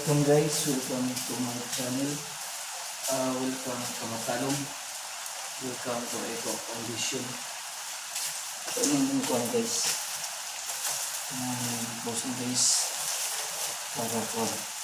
Welcome guys, welcome to my channel. Welcome to Matalom. Welcome to Eco Foundation. Ito yung kuwan, guys. Post guys. Para kuwan.